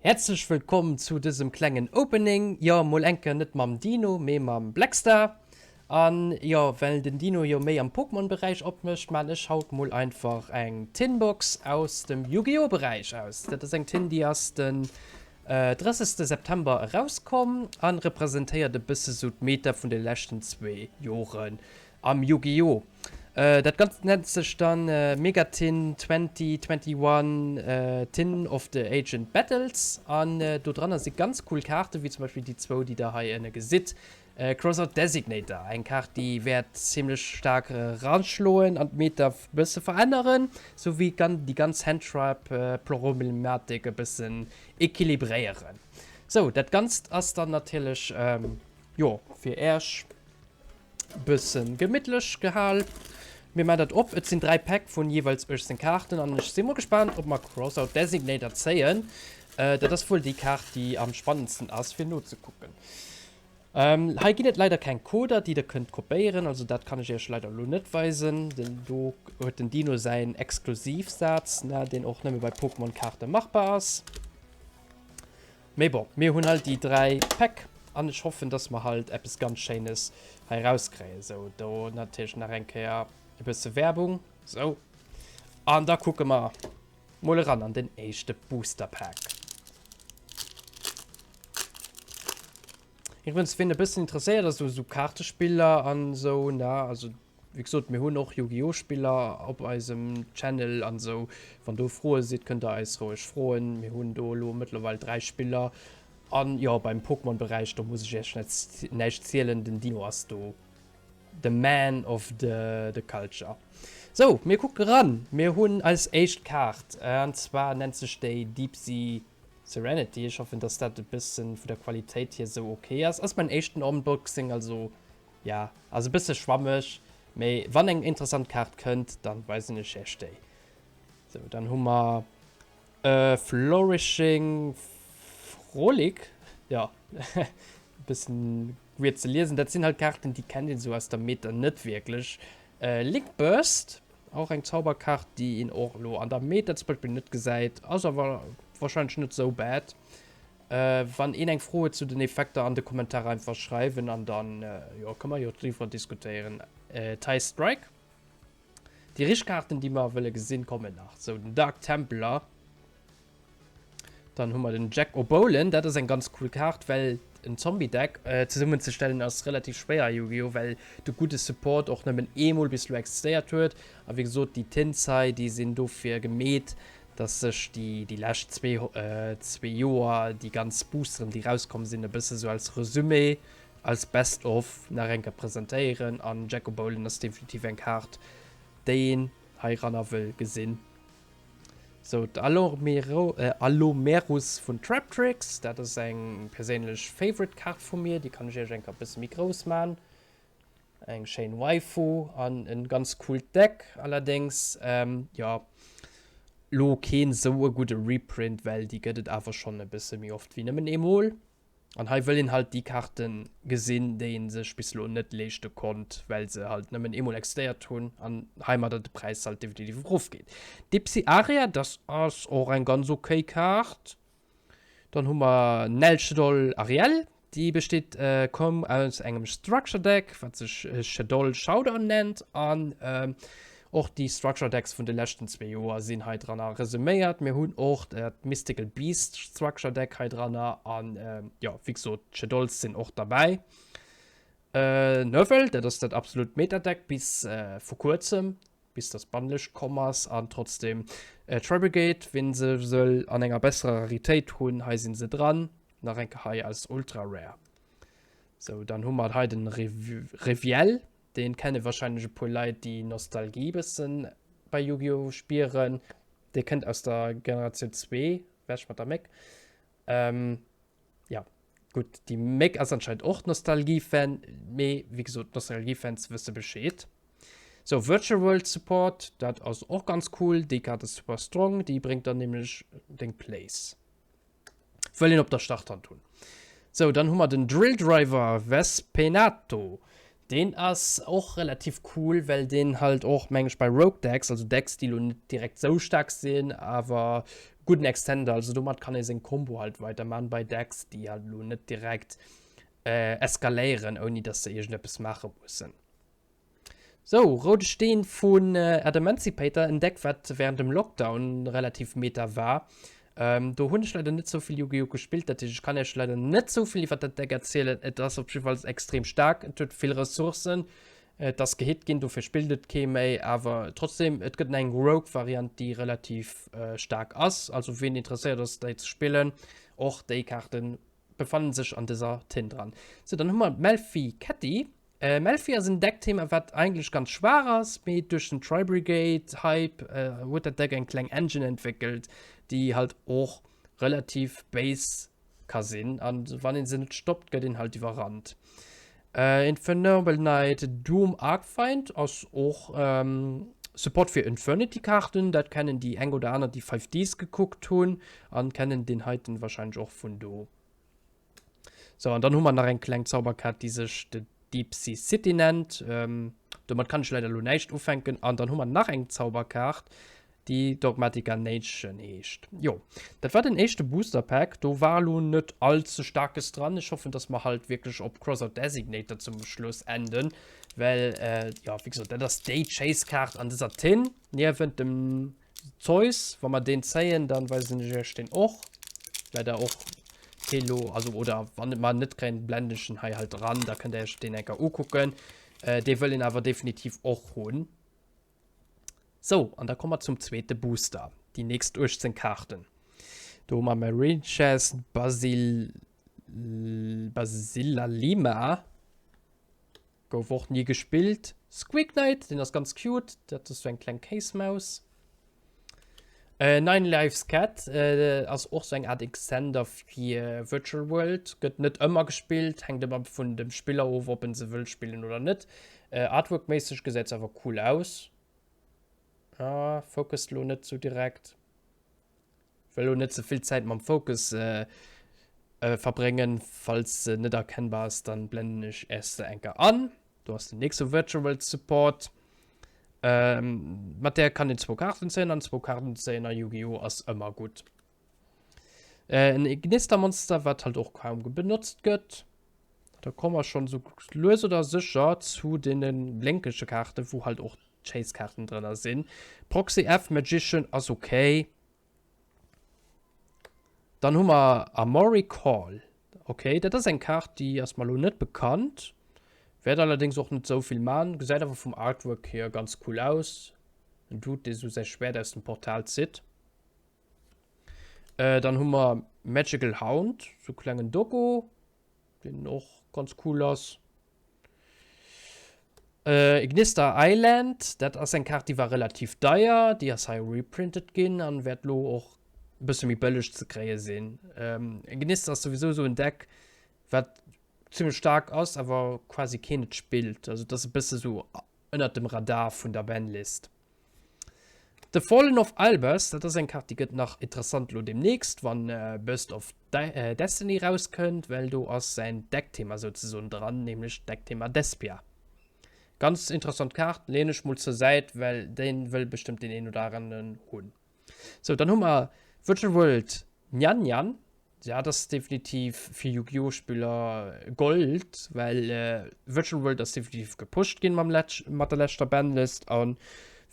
Häerzlech wëllkomm zu dësem klengen Opening, jo mol eng Kéier net mam Dino, mee mam Blackstar. An jo, well den Dino jo méi am Pokémon Beräich opmécht, maan ech haut mol einfach eng Tinbox aus dem Yu-Gi-Oh! Beräich aus. Dat ass eng Tin déi ass den 30 September erauskomm an representéiert e bësse sou d'Meta vun de leschten zwee Joren am Yu-Gi-Oh! Dat Ganzt nennt sech dann Megatin 2021 Tin of the Agent Battles an do dranner si ganz cool Kaarte wéi zum Beispill déi zwou déi der hei ënne gesitt. Crossout Designator, eng Kaart déi wäert zimlech staark eraschloen an d'Meta bësse veränneren, sou wéi déi ganz Handtrap Problematik e bëssen equilibréieren. Sou, dat Ganzt ass dann natierlech jo fir äerch bëssen gemittlech gehal. Mir man dat op, et sinn 3 Päck vun jeeweils 18 Kaarten an ech si mol gespaant ob mer Crossout Designator zéien. Dat ass wuel déi Kaart déi am spannendsten ass fir nozekucken. Hei ginn et leider keng Coder, déi der kënnt kopéieren, also dat kann ech iech leider elo net weisen. Den do huet den Dino säin Exklusivsaz, ne, deen och nëmme bei Pokémon-Kaarte machbar ass. Mee bon, mir hunn halt déi 3 Päck an ech hoffen, dass mer halt eppes ganz Schéines hei rauskréien. Sou, do natierlech nach eng Kéier e bësse Werbung. Sou, an da kucke mer mol eran an den éischte Booster Pack. Iwwregens, wien e bëssen interesséiert ass u sou Kaartespiller an sou, ne, also wéi gesot, mir hunn och Yu-Gi-Oh! Spiller op eisem Channel an sou. Wann do Froe sidd, kënnt der eis roueg froen. Mir hunn do elo mëttlerweil 3 Spiller. An jo, beim Pokémon-Beräich, do muss ech iech net näischt zielen, den Dino ass do the man of the the culture. Sou, mir kucke ran. Mir hunn eis éischt Kaart, an zwar nennt sech déi Deep Sea Serenity, ech hoffen dass dat e bëssen vun der Qualitéit hier sou ok ass. Ass mein éischten Unboxing, also ja, ass e bësse schwammeg, mee wann eng interessant Kaart kënnt, dann weisen ech iech déi. Sou, dann hu mer Flourishing Frolic, jo, e bëssen weird ze liesen, dat sinn halt Kaarten déi kennt een sou aus der Meta net wierklech. Link Burst, Och eng Zauberkaart déi een och elo an der Meta zum Beispill net gesäit, ass awer wahrscheinlech net sou bad. Wann een eng Fro huet zu den Effekter an de Kommentar einfach schreiwen an dann jo kënne mer jo driwwer diskutéieren. Tie Strike, déi richteg Kaarten déi mer wëlle gesinn kommen nach, sou den Dark Templar. Dann hu mer den Jack O'Bolan. Dat ass eng ganz cool Kaart, well en Zombie-Deck zesummenzestellen ass relativ schwéier a Yu-Gi-Oh! Well de gudde Support och nëmmen eemol bis elo existéiert huet. A wéi gesot, déi Tins hei, déi sinn dofir gemeet, dass sech déi, déi lescht zwee, zwee Joer déi ganz Boosteren, déi rauskomm sinn, e bësse sou als Resumé, als Best of nach eng Kéier presentéieren. An Jack O'Bolan ass definitiv eng Kaart, déi een heiranner wëll gesinn. Sou, d'Allomerus vun Traptrix, dat ass eng perséinlech Favorite Kaart vu mir, déi kann ech iech eng Kéier e bësse méi grouss man. Eng schéin Waifu an en ganz coolt Deck, allerdéngs jo lo keen sou e gudde Reprint, well déi gëtt et awer schonn e bësse méi oft wéi nëmmen eemol. An hei wëll een halt déi Kaarte gesinn, déi een sech bis elo net leeschte konnt, well se halt nëmmen eemol existéiert hunn an heimadder de Präis halt definitiv erof geet. Dipsy Aria, das ass och eng ganz okay Kaart. Dann hu mer Nel Shaddoll Ariel, déi besteet koum aus engem Structure Deck, wat sech Shaddoll Showdown nennt an Och déi Structure Decks vun de leschten zwee Joer sinn hei dranner resuméiert. Mir hunn och dat Mystical Beast Structure Deck hei dranner an jo, wéi gesot, d'Shadolls sinn och derbäi. Nervall, dat ass dat absolut Meta-Deck bis vu kuerzem, bis dass Bannlëscht komm ass an trotzdem Tri-Brigade, wien se wëll an enger besserer Raritéit hunn, hei sinn se dran, nach eng Kéier hei als Ultra Rare. Sou, dann hu mer hei den Reviel. Deen kenne wahrscheinlech e puer Leit déi Nostalgie bëssen bei Yu-Gi-Oh! Spieren. Dee kënnt aus der Generatioun 2, wech mat der Méck. Ähm, ja, gutt, déi Méck ass anscheinend och Nostalgie-Fan, mee wéi gesot, d'Nostalgie-Fans wësse Bescheed. Sou, Virtual World Support, dat ass och ganz cool. Déi Kaart ass super strong, déi bréngt dann nämlech deng Plays. Wëll een op der Starthand hunn. Sou, dann hu mer den Drill Driver Vespenato. Deen ass och relativ cool, well deen halt och, meng ech, bei Rogue Decks, also Decks, déi lo net direkt sou staark sinn, awer. gudden Extender, also domat kann ee seng Combo halt weiderman bei Decks, déi halt elo net direkt äh, eskaléieren, ouni dass se iergendeppes maache mussen. Sou, Roude Steen vun Adamancipator, en Deck wat während dem Lockdown relativ meta war. Ähm, do hunn ech leider net sou vill Yu-Gi-Oh! gespillt, dat heescht ech kann iech leider net sou vill iwwer dat Deck erzielen. Et ass op jiddefalls extrem staark, et huet vill Ressourcen, et ass gehit ginn, dofir spillt et kee méi, awer trotzdem, et gëtt eng Rogue-Variant, déi relativ äh, staark ass. Also wien interesséiert ass, déi ze spillen, och déi Kaarten befannen sech an dëser Tin dran. Sou, dann hu mer d'Melfi Catty. Äh, Melfi ass en Deckthema, wat eigentlech ganz schwaach ass, mee duerch den Tri-Brigade Hype äh, huet dat Deck eng kleng Engine entwéckelt, déi halt och relativ béis ka sinn. An wann een se net stoppt, gëtt een halt iwwerrannt. Äh, Infernoble Knight Doom Arcfiend ass och ähm, Support fir Infernity-Kaarten. Dat kennen déi eng oder aner, déi 5Ds gekuckt hunn an kennen den heiten wahrscheinlech och vun do. So, an dann hu mer nach eng kleng Zauberkaart, déi sech de Deep Sea City nennt. Ähm, domat kann ech leider lo näischt ufänken. An dann hu mer nach eng Zauberkaart, déi Dogmatika Nation heescht. Jo, dat war den éischte Booster Pack. Do war lo net all ze Staarkes dran. Ech hoffen, dass mer halt wierklech op Crossout Designator zum Schluss enden, well, äh, ja, wéi gesot, dat ass déi Chase-Kaart an dëser Tin, niewent dem Zeus. Wa mer deen zéien, dann weisen ech iech deen och. Leider och Telo, also oder wann et mer net kréien, blenden ech den hei halt dran, da kënnt der iech deen enker ukucken. Äh, dee wëll een awer definitiv och hunn. Sou, an da komme mer zum zweete Booster, déi nächst 18 Kaarten. Do hu mer Marine Chess, Basil, Basilalima, gouf och ni gespillt. Squeak Knight, deen ass ganz cute, dat ass sou eng kleng Kéismaus. Äh, Nine Lives Cat äh, ass och sou eng Art Extender fir Virtual World, gëtt net ëmmer gespillt, hänkt ëmmer vun dem Spiller of, ob en se wëll spillen oder net. Äh, Artwork-méisseg gesäit se awer cool aus. Ah, focust lo net sou direkt. Wëll lo net ze vill Zäit mam Focus äh, äh, verbréngen. Falls se net erkennbar ass, dann blenden ech es se enker an. Do ass den nächste Virtual Support. Ähm, mat der kann een zwou Kaarten zéien an zwou Kaarten zéien a Yu-Gi-Oh! ass ëmmer gutt. Äh, en Ignister-Monster, wat halt och kaum benotzt gëtt. Da komme mer schon so lues oder sécher zu deene blénkege Kaarten, wou halt och Chase-Kaarten drënner sinn. Proxy F Magician ass okay. Dann hu mer Amori Call. Okay, dat ass eng Kaart, déi ass mer lo net bekannt. Wäert allerdéngs och net sou vill man. Gesäit awer vum Artwork hier ganz cool aus. En Dude, dee sou säi Schwäert aus dem Portal zitt. Äh, dann hu mer Magical Hound, sou klengen Doggo, deen och ganz cool ass. Äh, Ignister Island, dat ass eng Kaart, déi war relativ deier, déi ass hei reprinted ginn an wäert lo och e bësse méi bëlleg ze kréie sinn. Ähm, Ignister ass souwisou sou en Deck, wat zimmlech staark ass, awer quasi keen et spillt. Also dat ass e bësse sou ënnert dem Radar vun der Banlist. The Fallen of Albus, dat ass eng Kaart, déi gëtt nach interessant lo demnächst, wann Burst of Destiny rauskënnt, well do ass säin Deckthema souzesoen dran, nämlech d'Deckthema Despia. Ganz interessant Kaart, leen ech mol zur Säit, well déi wëll bestëmmt deen een oder aneren hunn. Sou, dann hu mer Virtual World Nyan Nyan. Ja, dat ass definitiv fir Yu-Gi-Oh! Spiller Gold, well Virtual World ass definitiv gepusht ginn mam Letsch mat der leschter Banlist an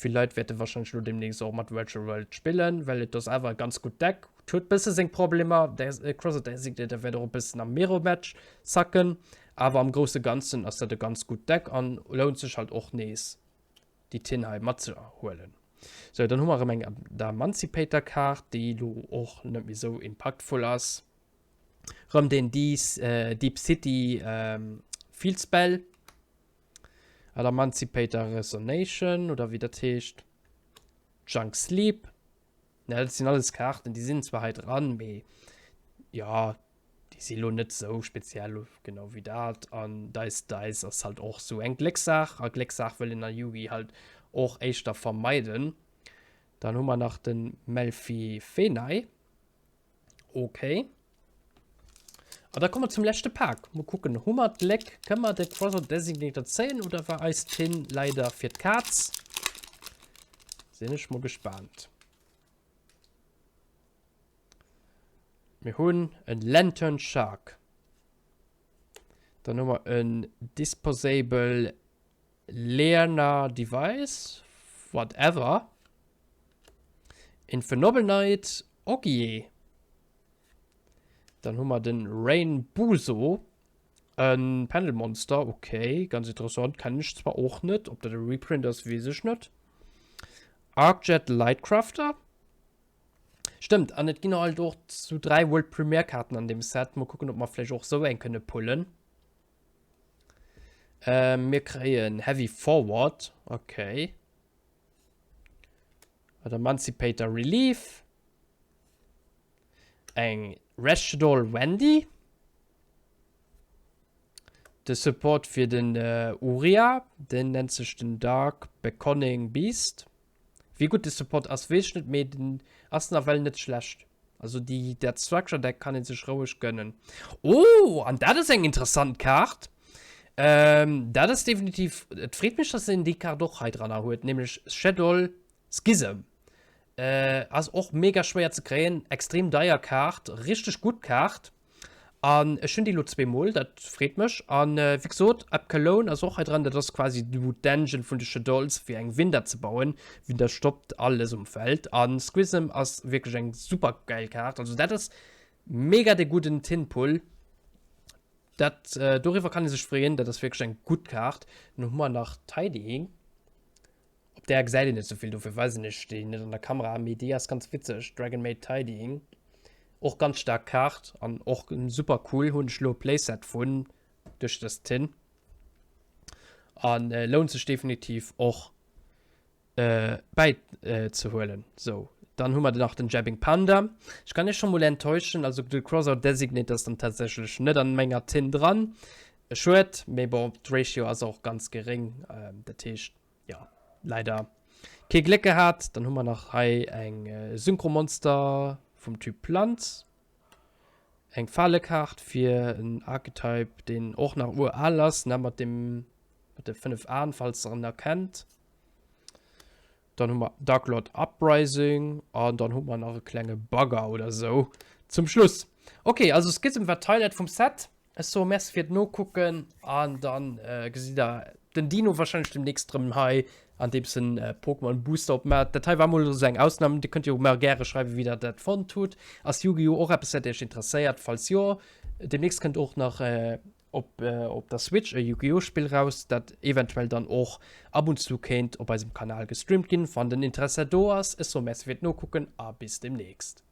vill Leit wäerte wahrscheinlech lo demnächst och mat Virtual World spillen, well et ass awer e ganz gutt Deck. Et huet bësse seng Problemer, Crosser Designator wäert och e bëssen am Mirror Match sacken, awer am grousse Ganzen ass dat e ganz gutt Deck an lount sech halt och nees. déi Tinn hei matzehuelen. Sou, dann hu mer erëm eng Adamancipator-Kaart, déi elo och net méi sou impactful ass. Rëm den Deep City ähm, Field Spell. Adamancipator Resonation oder wéi dat heescht. Junk Sleep. Ja, dat sinn alles Kaarten, déi sinn zwar hei dran, mee ja, déi si lo net sou speziell, genau wéi dat. An Dice Dice ass halt och sou eng Gléckssaach, a Gléckssaach wëll een a Yugi halt och éischter vermeiden. Dann hu mer nach den Melfi Fenai. Okay. An da komme mer zum leschte Pak. Mol kucken, hu mer d'Gléck, kënne mer de Croissant Designator zéien oder war eis Tinn leider fir d'Kaz? Sinn ech mol gespaant. Mir hunn en Lantern Shark. Dann hu mer en Disposable Learner Device. Whatever. Infernoble Knight Ogier. Dann hu mer den Rain Buso. En Pendelmonster, okay, ganz interessant. Kennen ech zwar och net. Ob dat e Reprint ass, weess ech net. Arcjet Lightcrafter. Stëmmt, an et ginn halt och zu 3 World Premiere Karten an dem Set. Mal kucken, ob mer vläicht och sou eng kënne pullen. Äh, mir kréien Heavy Forward, okay. Emancipator Relief. Eng Rashdoll Wendy. De Support fir den äh, Uria, den nennt sech den Dark Beckoning Beast. Wéi gutt de Support ass, weess ech net, mee den ass nawell net schlecht. Also déi, dat Structure Deck kann een sech roueg gönnen. Oh, an dat ass eng interessant Kaart. Ähm, dat ass definitiv, et freet mech, dass en déi Kaart och hei dran huet, nämlech Shaddoll Schism. Äh, ass och mega schwéier ze kréien, extrem deier Kaart, richteg gutt Kaart. An ech hunn déi lo zweemol, dat freet mech. An äh, wéi gesot, Apkallone ass och hei dran, dat ass quasi d'Engine vun de Shaddolls fir eng Winda ze bauen. Winda stoppt alles um Feld. An Schism ass wierklech eng super geil Kaart. Also dat ass mega de gudden Tin-Pull. Dat, äh, doriwwer kann ee sech freeën, dat ass wierklech eng gutt Kaart. Dann hu mer nach Tidying. Op där gesäit een net souvill, dofir weisen ech déi net an der Kamera, mee déi ass ganz witzeg, Dragon Maid Tidying. Och ganz staark Kaart an och super cool, hunn ech lo e Playset vun duerch dës Tin. An äh, lount sech definitiv och äh, bäi äh, ze huelen. So, dann hu mer nach den Jabbing Panda. Ech kann iech scho mol enttäuschen, also de Crossout Designator ass dann tatsächlech net an menger Tin dran. Schued, mee bon, d'Ratio ass och ganz geréng, ähm, dat heescht, ja, leider kee Gléck gehat. Dann hu mer nach hei eng äh, Synchromonster vum Typ Planz. Eng Falekaart fir en Archetype, deen och nach ural ass, ne, mat dem mat de 5 Aen, falls der en erkennt. Dann hu mer Dark Lord Uprising an dann hu mer nach e klenge Bagger oder sou zum Schluss. Okay, also Schism war d'Highlight vum Set. Ech soe Merci fir d'Nokucken an dann äh, gesitt der den Dino wahrscheinlech demnächst drëm hei, an deems en äh, Pokémon Booster opmaat. Dat hei war mol esou eng Ausnam. Dir kënnt jo mer gäre schreiwen, wéi der dat fonnt hutt. Ass Yu-Gi-Oh! och eppes, dat iech interesséiert? Falls jo, demnächst kënnt och nach äh, op, äh, op der Switch e Yu-Gi-Oh! Spill raus, dat eventuell dann och ab und zu kéint op eisem Kanal gestreamt ginn, wann den Interesse do ass. Ech soe Merci fir d'Nokucken a bis demnächst.